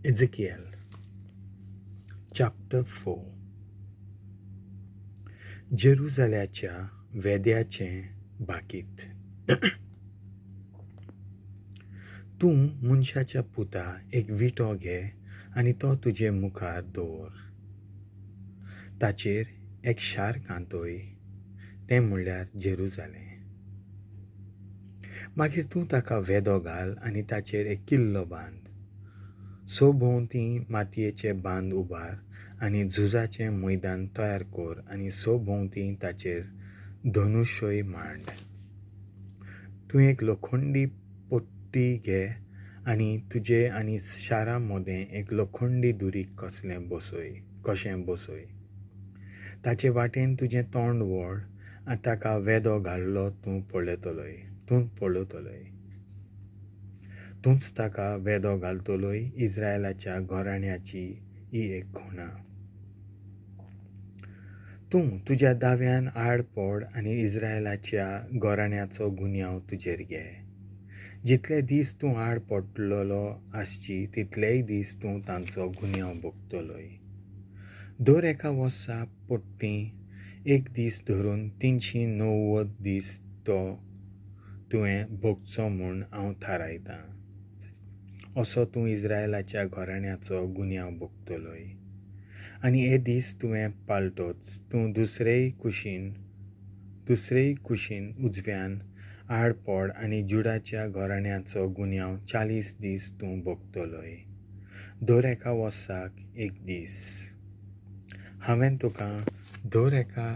Ezekiel chapter 4. जेरुजाल्याच्या वेद्याचें बाकीत. तूं मनशाच्या पुता, एक विटो घे आनी तो तुजे मुखार दवर. ताचेर एक शार कांतय, तें म्हणल्यार जेरुजालें. मागीर तूं ताका वेदो घाल आनी ताचेर एक किल्लो बांद. सभोंवती मातयेचे बांद उबार आनी झुजाचें मैदान तयार कर आनी सभोंवती ताचेर धनुशय मांड. तूं एक लोखंडी पट्टी घे आनी तुजे आनी शारा मदें एक लोखंडी दुरीग कसलें बसय कशें बसय. ताचे वाटेन तुजें तोंड वळ आनी ताका वेदो घाल्लो तूं पळयतलोय तूं पळयतलोय. तूंच ताका वेदो घालतलोय. इस्रायलाच्या घराण्याची ही एक खुणा. तूं तुज्या दाव्यान आड पड आनी इस्रायलाच्या घराण्याचो गुन्यांव तुजेर घे. जितले दीस तूं आड पडलेलो आसची तितलेय दीस तूं तांचो गुन्यांव भोगतलोय. दर एका वर्सा पट्टी एक दीस धरून 390 दीस तो तुवें भोगचो म्हूण हांव थारायतां. असो तूं इस्रायलाच्या घराण्याचो गुन्यांव भोगतलोय. आनी हे दीस तुवें पाळटोच तूं दुसरेय कुशीन उजव्यान आड पड आनी जुडाच्या घराण्याचो गुन्यांव 40 दीस तूं भोगतलोय. दर एका वर्साक एक दीस. हांवें तुका दर एका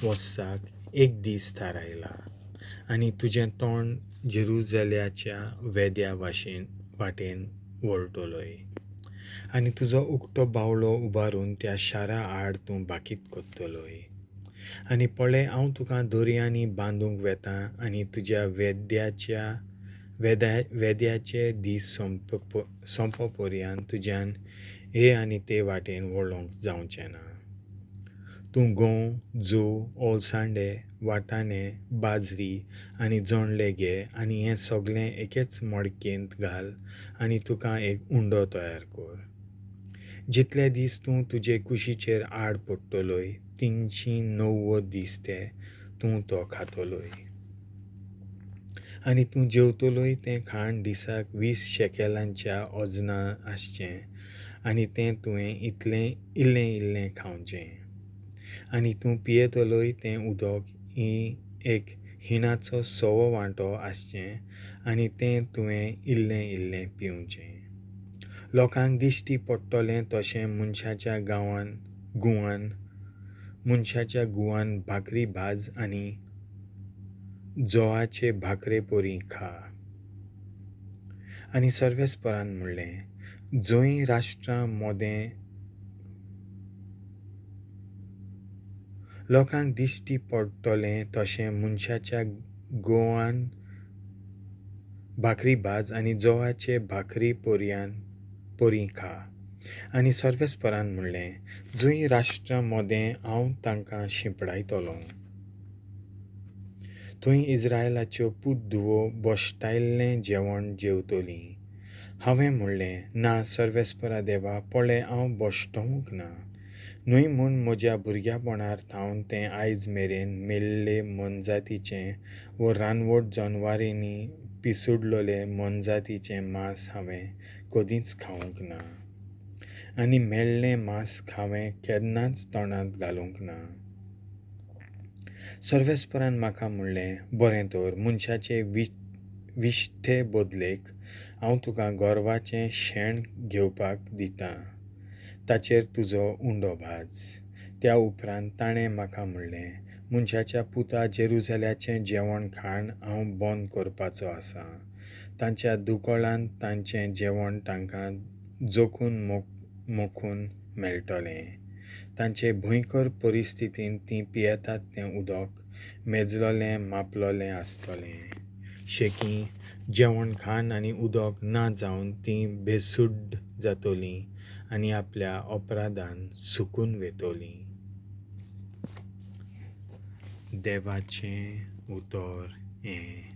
वर्साक एक दीस थारायला आनी तुजें तोंड जेरुजाल्याच्या वेद्या वाटेन वळटलोय आनी तुजो उक्तो बावलो उबारून त्या शारा आड तूं बाकीत करतलोय. आनी पळय, हांव तुका दोरयांनी बांदूंक वेता आनी तुज्या वेद्याचे दीस सोंपो पर्यंत तुज्यान हे आनी ते वाटेन वळोंक जावचें ना. तूं गंव, जव, ओलसांडे, वाटाणे, बाजरी आनी जोणले घे आनी हें सगळें एकेच मडकेंत घाल आनी तुका एक उंडो तयार कर. जितले दीस तूं तुजे कुशीचेर आड पडटलोय 390 दीस ते तूं तो खातलोय. आनी तूं जेवतलोय तें खाण दिसाक 20 शेकेलांच्या अजना आसचें आनी तें तुवें इतलें इल्लें इल्लें खावचें. आनी तूं पियेतलोय तें उदक ही एक हिणाचो 1.25 वांटो आसचें आनी तें तुवें इल्लें इल्लें पिवचें. लोकांक दिश्टी पडटलें तशें मनशाच्या गुवान भाकरी भाज आनी जोवाचे भाकरे परी खा. आनी सर्वेस्परान म्हणलें, जंय राष्ट्रां मोदें लोकांक दिश्टी पडटलें तशें मनशाच्या गोवान भाकरी भाज आनी जोवाचे भाकरी परी खा. आनी सर्वेस्परान म्हणलें, जंय राष्ट्रां मोदें हांव तांकां शिंपडायतलो थंय इस्रायलाच्यो पूत धुवो भश्टायल्लें जेवण जेवतलीं. हांवें म्हणलें, ना सर्वेस्परा देवा, पळय हांव भश्टोवंक ना. न्हय म्हूण म्हज्या भुरग्यापणार थावन तें आयज मेरेन मेल्ले मोनजातीचें वो रानवट जनवारांनी पिसुडलेले मोनजातीचें मांस हांवें कदींच खावंक ना आनी मेल्लें मांस हांवें केन्नाच तोंडांत घालूंक ना. सर्वेस्परान म्हाका म्हणलें, बरें तर मनशाचे विश्ठे बदलेक हांव तुका गोरवाचें शेण घेवपाक दितां. ताचेर तुजो उंडो भाज. त्या उपरांत ताणें म्हाका म्हणलें, मनशाच्या पुता, जेरुजाल्याचें जेवण खाण हांव बंद करपाचो आसा. तांच्या दुकळांत तांचें जेवण तांकां जोखून मोखून मेळटलें. तांचे भंयकर परिस्थितींत तीं पियेतात तें उदक मेजलोलें मापलोलें आसतलें. शेकी जेवण खाण आनी उदक ना जावन तीं बेसुड्ड जातलीं आनी आपल्या अपराधान सुकून वेतलीं. देवाचें उतर हें.